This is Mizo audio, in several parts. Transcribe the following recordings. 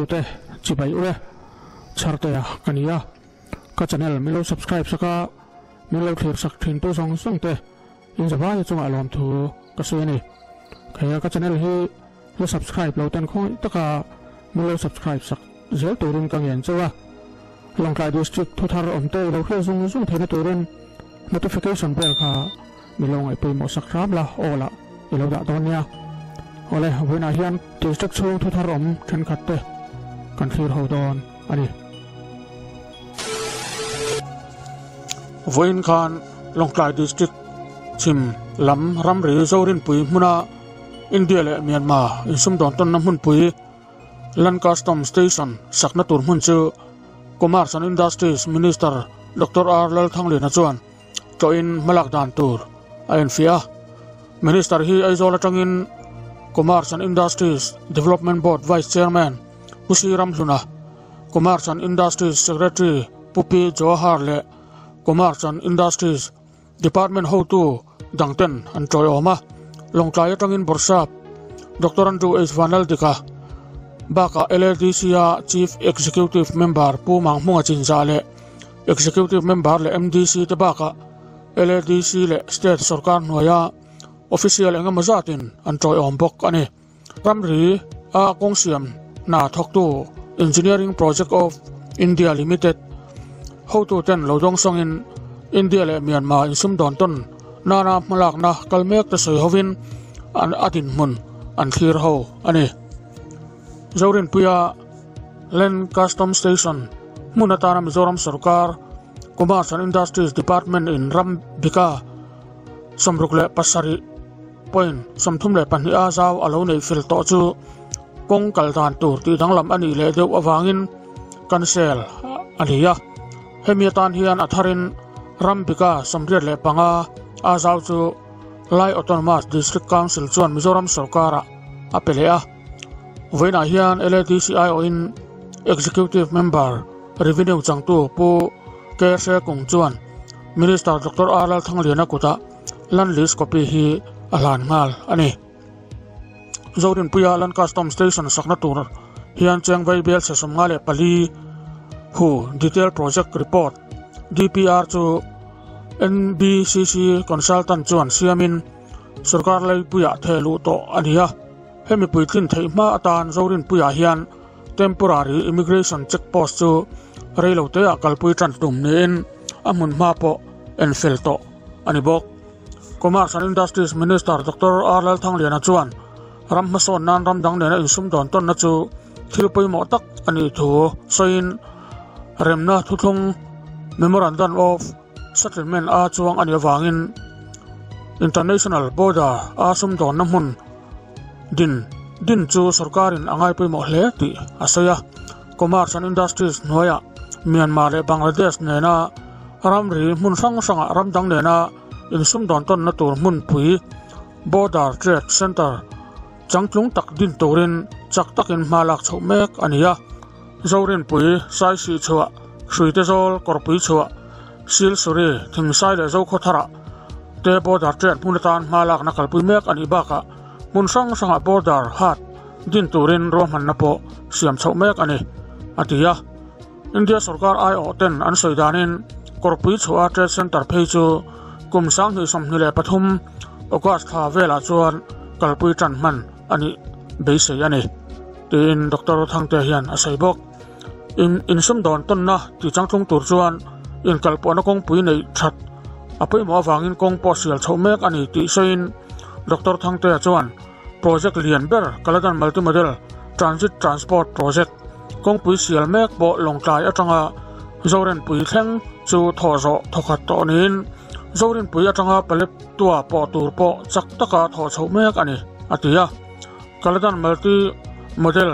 thlirtute chibai ule Chhartea ka ni a, ka channel min lo subscribe sak a, min lo thlir sak thin tu zawng zawng te inzavaia chungah lawmthu ka sawi a ni. Khaia ka channel hi la subscribe lo tan khawngaih taka min lo subscribe sak zel turin ka ngen chauh a, Lawngtlai District thuthar awm te i lo hriat zung zung theihna turin notification bell kha mi lo ngaihpawimawh sak hram la aw lah i lo dah dawn nia. Awle, vawiinah hian District chhung thuthar awm thenkhat te kan thlir ho dawn a ni. Vawiin khan Lawngtlai District chhim lam ramri Zorinpui hmuna India leh Myanmar insumdawn tawnna hmunpui Land Custom Station sakna tur hmun chu Commerce and Industries Minister Doctor R Lalthangliana chuan tlawhin hmalak dan tur a enfiah a. Minister hi Aizawl atangin Commerce and Industries Development Board Vice Chairman Pu Sri Ramhluna, Commerce and Industries Secretary Pu Pi Jawahar leh Commerce and Industries Department hotu dangten an tawiawm a. Lawngtlai atangin Bawrhsap Doctor Andrew H Vanlaldika bakah LADC-a Chief Executive Member Pu Manghmunga Chinzah leh Executive Member leh MDC te bakah LADC leh State sorkar hnuaia official engemaw zatin an tawiawm bawk a ni. Ramri a kawng siam hna thawktu Engineering Project of India Limited hotuten lo dawng sawngin India leh Myanmar insumdawn tawn nana hmalakna kal mek te sawi hovin an a dinhmun an thlir ho a ni. Zorinpuia Land Custom Station hmun atana Mizoram sorkar Commerce and Industries Department in ram bika 67 point 32 a zau a lo neih fel tawh chu kawng kal dan tur tih danglam a nih leh deuh avangin cancel a ni a. Hemi atan hian a tharin ram bika 85 a zau chu Lai Autonomous District Council chuan Mizoram sorkarah a pe leh a. Vawiinah hian LADCIO-in Executive Member Revenue changtu Pu K Hre Kung chuan Minister Doctor R Lalthangliana kutah Land Lease copy hi a hlan nghal a ni. Zorinpuia Land Custom Station sakna tur hian Chengvei Bel 54 hu Detail Project Report, DPR, chu NBCC Consultant chuan siamin sorkar leipuiah theh luh tawh a ni a. Hemi puitlin theih hma atan Zorinpuiah hian Temporary Immigration Check Post chu reiloteah kalpui tan tum niin a hmun hma pawh en fel tawh a ni bawk. Commerce and Industries Minister Doctor R Lalthangliana chuan ram hmasawn nan ram dang nena insumdawn tawnna chu thil pawimawh tak a nih thu sawiin remna thuthlung Memorandum of Settlement a chuang a nih avangin International Border a sumdawnna hmun din din chu sorkarin a ngai pawimawh hle tih a sawi a. Commerce and Industries hnuaiah Myanmar leh Bangladesh nena ramri hmun hrang hrangah ram dang nena insumdawn tawnna tur hmunpui Border Trade Centre changtlung tak din turin chak takin hma lak chhoh mek a ni a. Zorinpui, Saisih chhuah, Hruitezawl, Kawrpui chhuah, Silsuri, Thingsai leh Zokhawtharah te Border Trade hmun atan hma lakna kalpui mek a nih bakah hmun hrang hrangah Border Hat din turin ruahmanna pawh siam chhoh mek a ni, a ti a. India sorkar aiawh ten an sawi danin Kawrpui chhuaha Trade Centre phei chu kum 2023 August thla velah chuan kalpui tan hman a nih beisei a ni, tiin Doctor Thangte hian a sawi bawk. In insumdawn tawnna tih changtlung tur chuan inkalpawhna kawngpui neih that a pawimawh avangin kawng pawh sial chhoh mek a ni tih sawiin Doctor Thangtea chuan project lian ber Kaladan Multimodal Transit Transport Project kawngpui sial mek pawh Lawngtlai atanga Zorinpui thleng chu thawh zawh thawkhat tawh niin Zorinpui atanga Palettua pawh tur pawh chak taka thawh chhoh mek a ni, a ti a. Kaladan Multi Model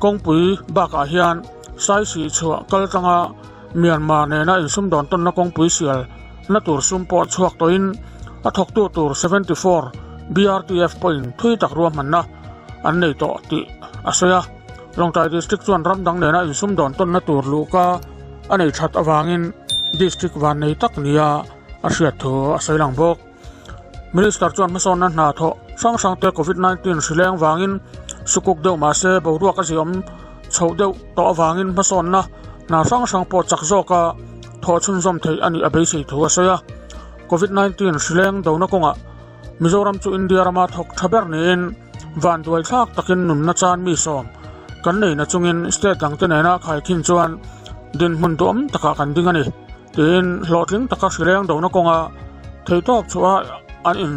kawngpui bakah hian Saisih chhuah kal tlanga Myanmar nena insumdawn tawnna kawngpui sial na tur sum pawh chhuak tawhin a thawktu tur 74 BRTF pawhin thui tak ruahmanna an nei tawh tih a sawi a. Lawngtlai District chuan ram dang nena insumdawn tawnna tur luhka a nei that avangin District vannei tak nia a hriat thu a sawi lang bawk. Minister chuan hmasawnna hna thawh hrang hrang te Covid 19 hrileng vangin sukuk deuh mahse boruak a ziawm chhoh deuh tawh avangin hmasawnna hna hrang hrang pawh chak zawka thawh chhunzawm theih a nih a beisei thu a sawi a. Covid 19 hrileng dona kawngah Mizoram chu India rama thawk tha ber niin vanduai thlak takin nunna chan mi sawm kan nei na chungin state dangte nena khaikhin chuan dinhmun duhawm takah kan ding a ni tiin hlawhtling taka hrileng dona kawnga theihtawp chhuah an in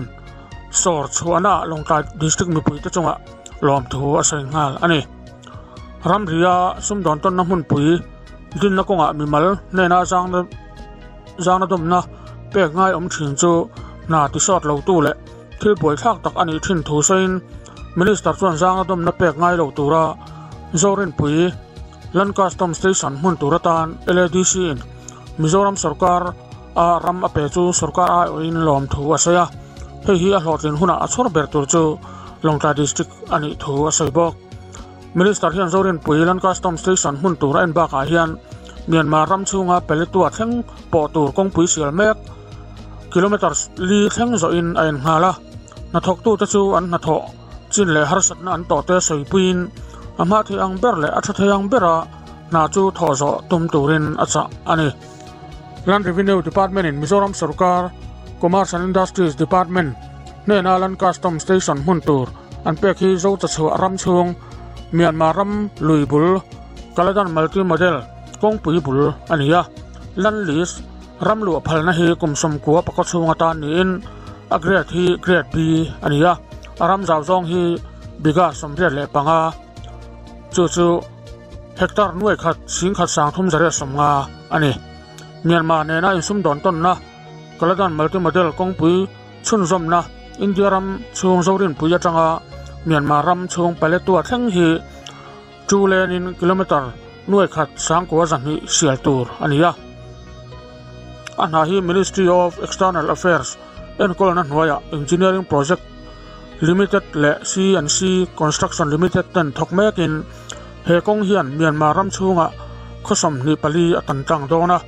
sawr chhuahna ah Lawngtlai District mipuite chungah lawmthu a sawi nghal a ni. Ramria sumdawn tawnna hmunpui dinna kawngah mimal hnena zangna zangna dawmna pek ngai awm thin chu hna tisawt lo tu leh thil buaithlak tak a nih thin thu sawiin Minister chuan zangna dawmna pek ngai lo tura Zorinpui Land Custom Station hmun tur atan LADC in Mizoram sorkar a ram a pe chu sorkar aiawhin lawmthu a sawi a, hei hi a hlawhtlin hunah a chhawr ber tur chu Lawngtlai District a nih thu a sawi bawk. Minister hian Zorinpui Land Custom Station hmun tur a en bakah hian Myanmar ram chhunga Peletua thleng pawh tur kawngpui sial mek kilometre li thleng zawhin a en nghal a, hnathawktute chu an hnathawh chin leh harsatna an tawhte sawipuiin a hma thei ang ber leh a tha thei ang bera hna chu thawh zawh tum turin a chah a ni. Land Revenue Department in Mizoram sorkar Commerce and Industries Department hnena Land Custom Station hmun tur an pek hi Zochachhuah ram chhung Myanmar ram lui bul Kaladan Multi Model kawngpui bul a ni a. Land Lease ram luah phalna hi kum 90 pakaw chhung atan niin a grade hi Grade B a ni a, a ram zau zawng hi bigha 85 chu chu Hectare nuai khat 10,000 350 a ni. Myanmar nena insumdawn tawnna, Kaladan Multi-Model kawngpui chhunzawmna, India ram chhung Zorinpui atanga Myanmar ram chhung Paletwa thleng hi two lane in kilometre nuai khat 9,200 sial tur a ni a. A hna hi Ministry of External Affairs enkawlna hnuaiah Engineering Project Limited leh C&C Construction Limited ten thawk mekin he kawng hian Myanmar ram chhungah khaw 24 a tan tlang dawn a,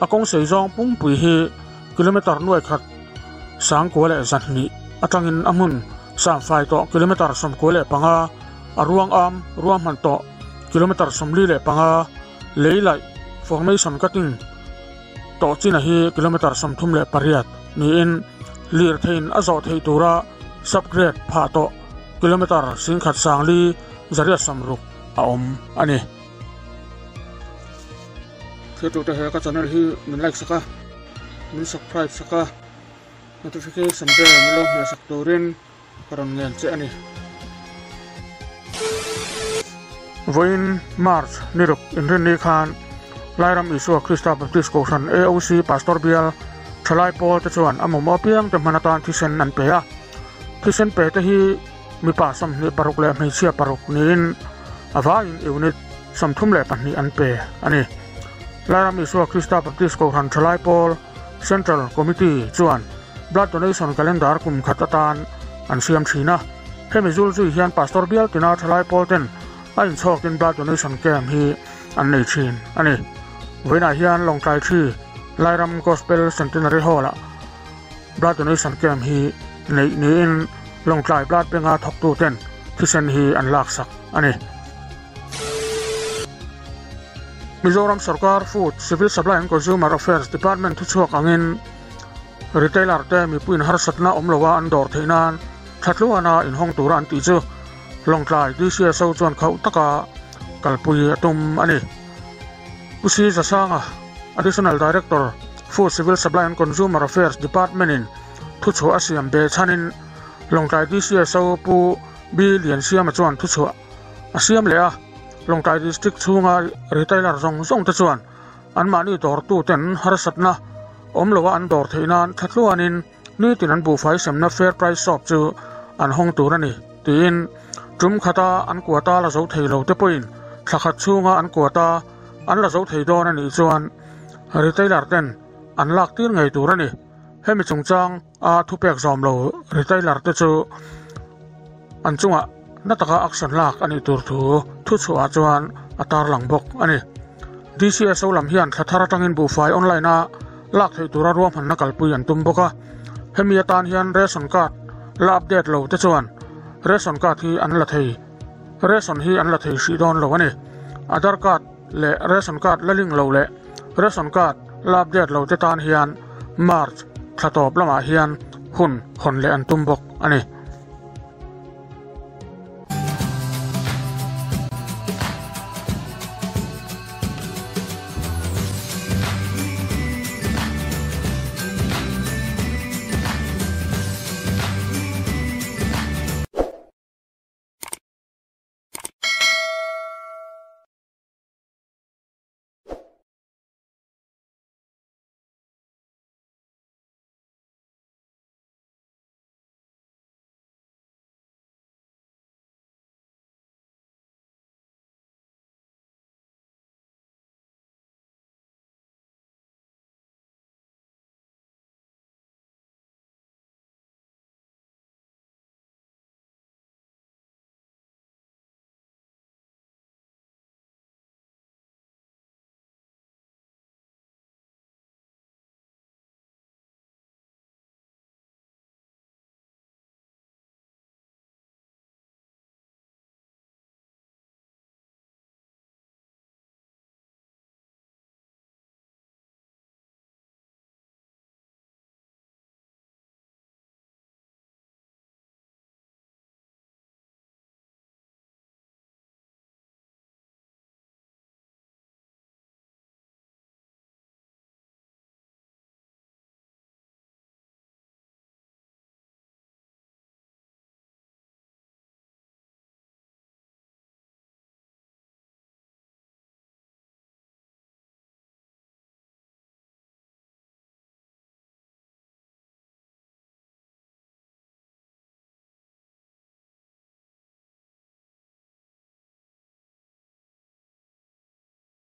a kawng sei zawng pumpui hi kilometre nuai khat 9,200 atangin a hmun samfai tawh kilometre 95 a ruang am ruahman tawh kilometre 45 lei laih formation cutting tawh china hi kilometre 38 niin lirtheiin a zawh theih tura subgrade phah tawh kilometre 1,560 a awm a ni. Thiltute he ka channel hi min like sak a, min subscribe sak a, notification bell min lo hmeh sak turin ka rawn ngen che a ni. Vawiin March ni ruk inrinni khan Lairam Isua Krista Baptist Kohhran AOC Pastor Bial Thalai Pawl te chuan a mamawh apiang te hman atan thisen an pe a. Thisen pe te hi mipa 26 leh hmeichhia paruk niin a vaiin unit 32 an pe a ni. Lairam Isua Krista Baptist Kohhran Thalai Pawl Central Committee chuan Blood Donation Calendar kum khat atan an siam thin a. Hemi zul zui hian Pastor bial tina thalai pawl ten a inchhawkin Blood Donation Camp hi an nei thin a ni. Vawiinah hian Lawngtlai Thi Lairam Gospel Centenary Hall-ah Blood Donation Camp hi neih niin Lawngtlai Blood Bank-a thawktu ten thisen hi an laksak a ni. Mizoram Sarkar Food, Civil Supply and Consumer Affairs Department thuchhuak angin retailer te mipuiin harsatna awm loa an dawr theih nan thlatluana inhawng tura an tih chu Lawngtlai DCSO chuan khauh taka kalpui a tum a ni. Pu C. Zasanga, Additional Director, Food, Civil Supply and Consumer Affairs Department in thuchhuah a siam be chhanin Lawngtlai DCSO Pu B. Liansiama chuan thuchhuah a siam leh a, Lawngtlai District chhunga retailer zawng zawng te chuan anmahni dawrtuten harsatna awm loa an dawr theih nan thlatluanin nitin an buhfai semna fair price shop chu an hawng tur a ni tiin tum khata an quota la zo thei lo te pawhin thla khat chhunga an quota an la zo thei dawn a nih chuan retailer ten an lak tir ngei tur a ni. Hemi chungchang a thupek zawm lo retailer te chu an chungah na taka action lak a nih tur thu thuchhuah chuan a tarlang bawk a ni. DCSO lam hian thla thar atangin buhfai online a lak theih tura ruahmanna kalpui an tum bawk a. Hemi atan hian ration card la update lo te chuan ration card hi an la thei ration hi an la thei hrih dawn lo a ni. Aadhaar card leh ration card la link lo leh ration card la update lo te tan hian March thla tawp lamah hian hun hawn leh an tum bawk a ni.